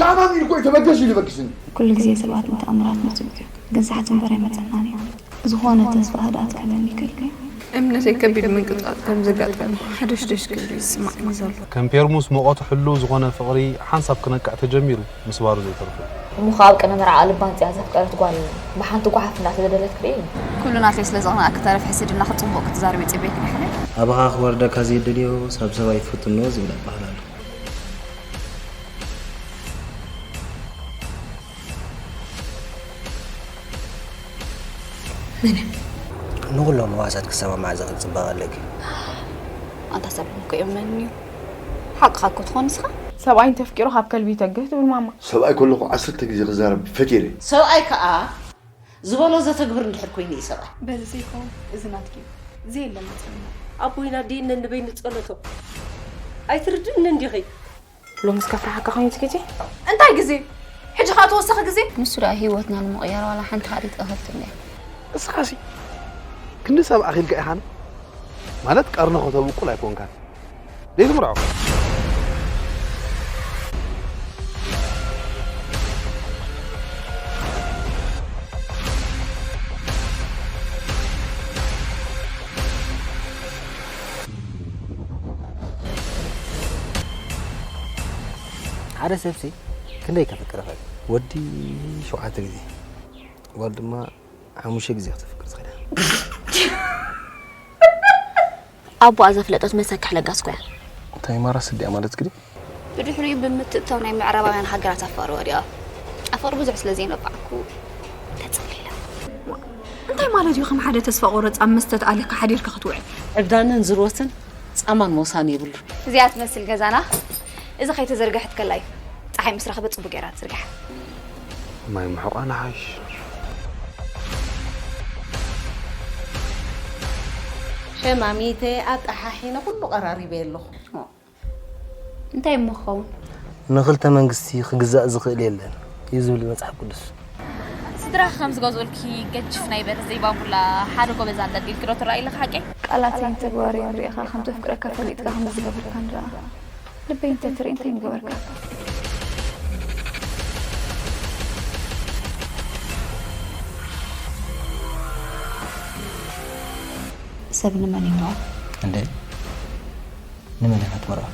ታማሚ ኢልኮ ተበገስ ኢሉ በግስኒ። ኩሉ ግዜ ሰባት ንተኣምራት መጽኡ እዩ፣ ግን ሰዓት እምበር ኣይመጸናን እዩ። ዝኾነ ተስፋ ህድኣት ክህበኒ ይክእል እዩ። እምነተይ ከቢድ ምንቅጥቃጥ ከም ዘጋጠመ ሕድሽድሽ ክብል ይስማዕኒ ዘሎ። ከም ፔርሙስ ሙቐቱ ሕልው ዝኾነ ፍቕሪ ሓንሳብ ክነቅዕ ተጀሚሩ ምስባሩ ዘይተርፎ። እሞ ከኣ ኣብ ቅነ መርዓ ልባ ኣንጺኣ ዘፍቀረት ጓል ብሓንቲ ጓሓፍ እንዳተገደለት ክርኢ። ኩሉ ናተይ ስለ ዘቕንኣኪ ተረፍ ሕስድናኺ ጽቡቕ ክትዛረቢ ይጽበየኪ ዲየ ሓለይ? ኣባኻ ክወርደካ ዘይደልዮ ሳብ ሰብኣይ ትፍትኖ ዝብል ኣባህላ ኣሎ። መን? ንኹሎም ህዋሳት ክሰማማዕ ዝኽእል ጽባቐ ኣለኪ። ኣንታ ሰብ እኮ የምነኒ እዩ። ሓቅኻ እኮ ትኾን ንስኻ። ሰብኣይ እንተፍቂሩ ካብ ከልቢ ይተግህ ትብል ማማ። ሰብኣይ ከለኹ ዓሰርተ ግዜ ክዛረብ ፈትየ። ሰብኣይ ከኣ ዝበሎ ዘተግብር እንድሕር ኮይኑ እዩ ሰብኣይ። በዚ ዘይከውን እዚ ናትኪ እዩ። ዘየለ መጽለና። ኣቦይና ዲነ ንበይኑ ጸሎቶም ኣይትርድእንን ዲኺ? ሎምስ ከፍርሓካ ኮይኑ ትኪቲ? እንታይ ግዜ? ሕጂ ከኣ ተወሰኺ ግዜ? ንሱ ደኣ ህይወትና ንምቕያር ዋላ ሓንቲ ሃዲት እኽል ትምያ። እስኻሲ ክንዲ ሰብ ኣኺልካ ኢኻን? ማለት ቀርኒ ከተብቁል ኣይኮንካን። ዘይትምርዖ። ሓደ ሰብሲ ክንደይ ከፍቅር ይኽእል? ወዲ ሸውዓተ ግዜ፣ ጓል ድማ ሓሙሽተ ግዜ ክተፍቅር ትኽእል እያ። ኣቦኣ ዘፍለጠት መሰክሕ ለጋስ ኮያ። እንታይ ማራ ስዲያ ማለት ግዲ? ብድሕሪኡ ብምትእትታው ናይ ምዕራባውያን ሃገራት ኣፋር ወዲኣ። ኣፋር ብዙሕ ስለ ዘይነባዕኩ ተጸሊላ። እንታይ ማለት እዩ ከም ሓደ ተስፋ ቆረጽ ኣብ መስተ ተኣሊኽካ ሓዲርካ ክትውዕል? ዕብዳንን ዝርወትን ጻማን ሞሳን የብሉን። እዚኣ ትመስል ገዛና እዚ ከይተዘርግሐት ከላ እዩ ጸሓይ ምስ ረኸበት ጽቡቕ ገይራ ትዝርግሓ። ማይ ምሕቋን ሓይሽ። ሸማሚተ ኣጣሓሒነ ኩሉ ቀራሪበ ኣለኹ። እንታይ እሞ ክኸውን? ንኽልተ መንግስቲ ክግዛእ ዝኽእል የለን እዩ ዝብል መጽሓፍ ቅዱስ። ስድራኺ ከም ዝገዝኡልኪ ገጅፍ ናይ በርዝ ዘይባንቡላ ሓደ ጎበዝ ኣንጠልጢልኪ ዶ ትረኣይ ኣለኺ ሓቀይ? ቃላተይን ተግባረይን ሪኢኻ ከም ዘፍቅረካ ፈሊጥካ ከም ዝገበርካኒ ደኣ ልበይ እንተትርኢ እንታይ ምገበርካ? ሰብ ንመን ይምርዖ? እንዴ ንመን ኢኻ ትመርዖ?